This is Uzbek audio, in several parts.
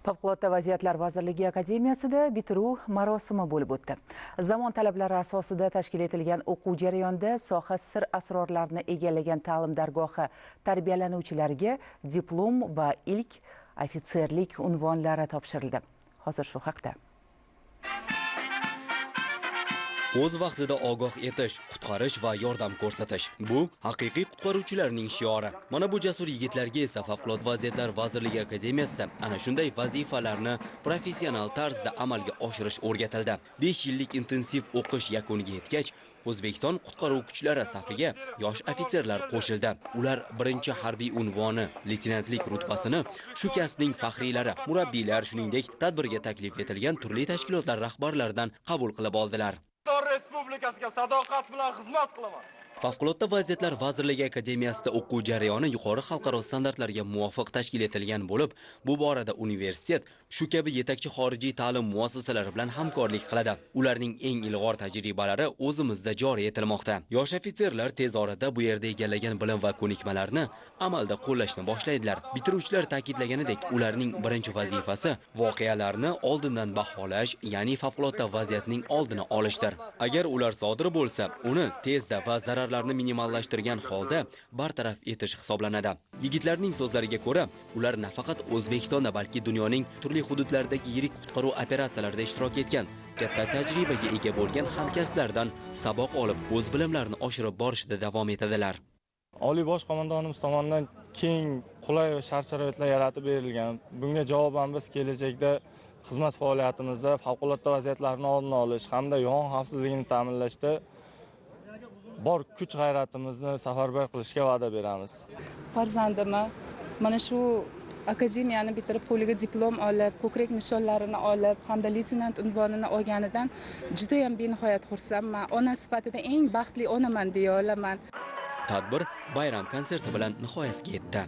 Favqulodda vaziyatlar vazirligi akademiyasida bitiruv marosimi bo'lib o'tdi. Zamon talablari asosida tashkil etilgan o'quv jarayonida soha sir asrorlarini egallagan ta'lim dargohi tarbiyalanuvchilariga diplom va ilk ofitserlik unvonlari topshirildi. Hozir shu haqda. O'z vaqtida ogoh etish, qutqarish va yordam ko'rsatish. Bu haqiqiy qutqaruvchilarning shiori. Mana bu jasur yigitlarga esa Favqulodda vaziyatlar vazirligi akademiyasida ana shunday vazifalarni professional tarzda amalga oshirish o'rgatildi. 5 yillik intensiv o'qish yakuniga yetgach, O'zbekiston qutqaruv kuchlari safiga yosh ofitserlar qo'shildi. Ular birinchi harbiy unvoni, leytenantlik rutbasini shu kasbning faxriylari, murabbiylar, shuningdek, tadbirga taklif etilgan turli tashkilotlar rahbarlaridan qabul qilib oldilar. Respublikasiga sadoqat bilan xizmat qilaman. Favqulodda vaziyatlar vazirligi akademiyasida o'quv jarayoni yuqori xalqaro standartlarga muvofiq tashkil etilgan bo'lib, bu borada universitet shu kabi yetakchi xorijiy ta'lim muassasalari bilan hamkorlik qiladi. Ularning eng ilg'or tajribalari o'zimizda joriy etilmoqda. Yosh ofitserlar tez orada bu yerda egallagan bilim va ko'nikmalarni amalda qo'llashni boshlaydilar. Bitiruvchilar ta'kidlaganidek, ularning birinchi vazifasi voqealarni oldindan baholash, ya'ni favqulodda vaziyatning oldini olishdir. Agar ular sodir bo'lsa, uni tezda va zararlarni minimallashtirgan holda bartaraf etish hisoblanadi. Yigitlarning so'zlariga ko'ra, ular nafaqat O'zbekistonda, balki dunyoning turli hududlaridagi yirik qutqaruv operatsiyalarida ishtirok etgan, katta tajribaga ega bo'lgan hamkasblardan saboq olib, o'z bilimlarini oshirib borishda davom etadilar. Oliy bosh qo'mondonimiz tomonidan keng, qulay va shart-sharoitlar yaratib berilgan. Bunga javoban biz kelajakda xizmat faoliyatimizda favqulodda vaziyatlarni oldini olish hamda yong'in xavfsizligini ta'minlashda bor kuch g'ayratimizni safarbar qilishga va'da beramiz. Farzandimni mana shu akademiyani bitirib, qo'liga diplom olib, ko'krak nishonlarini olib hamda leytenant unvonini olganidan juda ham benihoyat xursandman. Ona sifatida eng baxtli onaman deya olaman. Tadbir bayram konserti bilan nihoyasiga yetdi.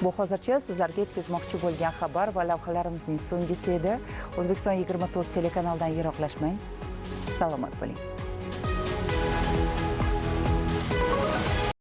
Bu hozircha sizlarga yetkazmoqchi bo'lgan xabar va lavhalarimizning so'nggisi edi. O'zbekiston 24 telekanalidan yiroqlashmang. Salomat bo'ling.